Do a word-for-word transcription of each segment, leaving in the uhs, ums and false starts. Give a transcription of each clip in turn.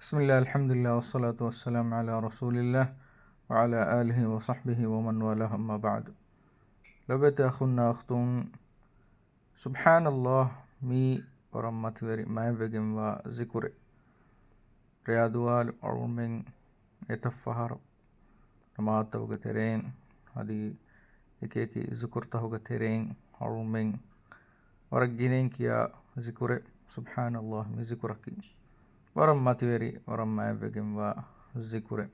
بسم الله، الحمد لله، والصلاة والسلام على رسول الله، وعلى آله وصحبه ومن والاه، أما بعد. ލޮބުވެތި އަޚުންނާ އުޚްތުން، ސުބްޙާނަﷲ މީ ވަރަށް މަތިވެރި މާތްވެގެންވާ ޒިކުރެއް. ރެޔާ ދުވާލު އަޅުގަނޑުމެން އެތައް ފަހަރު ނަމާދުތަކުގެ ތެރެއިން އަދި އެކި އެކި ޒިކުރުތަކުގެ ތެރެއިން އަޅުގަނޑުމެން ވަރަށް ގިނައިން ކިޔާ ޒިކުރެއް. ސުބްޙާނަﷲ މި ޒިކުރަކީ ވަރަށް މަތިވެރި، ވަރަށް މާތްވެގެންވާ ޒިކުރެއް.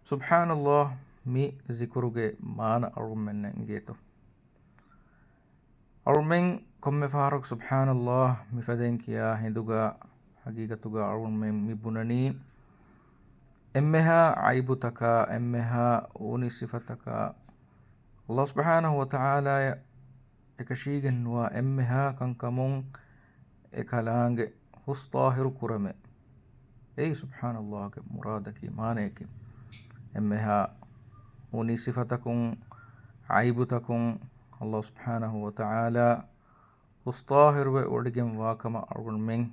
ސުބްޙާނަﷲ މި ޒިކުރުގެ މާނަ އަޅުގަނޑުމެންނަށް އިނގޭތޯ؟ އަޅުމެން ކޮންމެ ފަހަރަކު ސުބްޙާނަﷲ މިފަދައިން ކިޔާ ހިނދުގަ ހަގީގަތުގަ އަޅުމެން މި ބުނަނީ އެންމެހާ އައިބުތަކާ، އެންމެހާ އުނި ސިފަތަކާ، ﷲ ސުބްޙާނަހޫ ވަތަޢާލާއަށް އެކަށީގެންނުވާ އެންމެހާ ކަންކަމުން އެ ކަލާނގެ ހުސް ޠާހިރު ކުރަމޭ. އެއީ ސުބްޙާނަﷲގެ މުރާދަކީ، މާނަޔަކީ. އެންމެހާ އުނި ސިފަތަކުން، އައިބުތަކުން ﷲ ސުބްޙާނަހޫ ވަތަޢާލާ ހުސް ޠާހިރުވެ ވޮޑިގެން ވާކަމަށް އަޅުގަނޑުމެން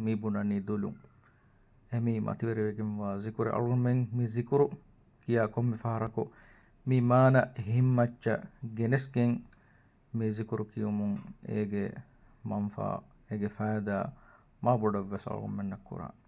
މި ބުނަނީ ދުލުން. އެ މީ މަތިވެރިވެގެންވާ ޒިކުރެއް. އަޅުގަނޑުމެން މި ޒިކުރު ކިޔާ ކޮންމެ ފަހަރަކު މި މާނަ ހިތްމައްޗަށް ގެނެސްގެން މި ޒިކުރު ކިޔުމުން އޭގެ މަންފާ، އޭގެ ފައިދާ މާ ބޮޑަށްވެސް އަޅުގަނޑުމެންނަށް ކުރާނެ.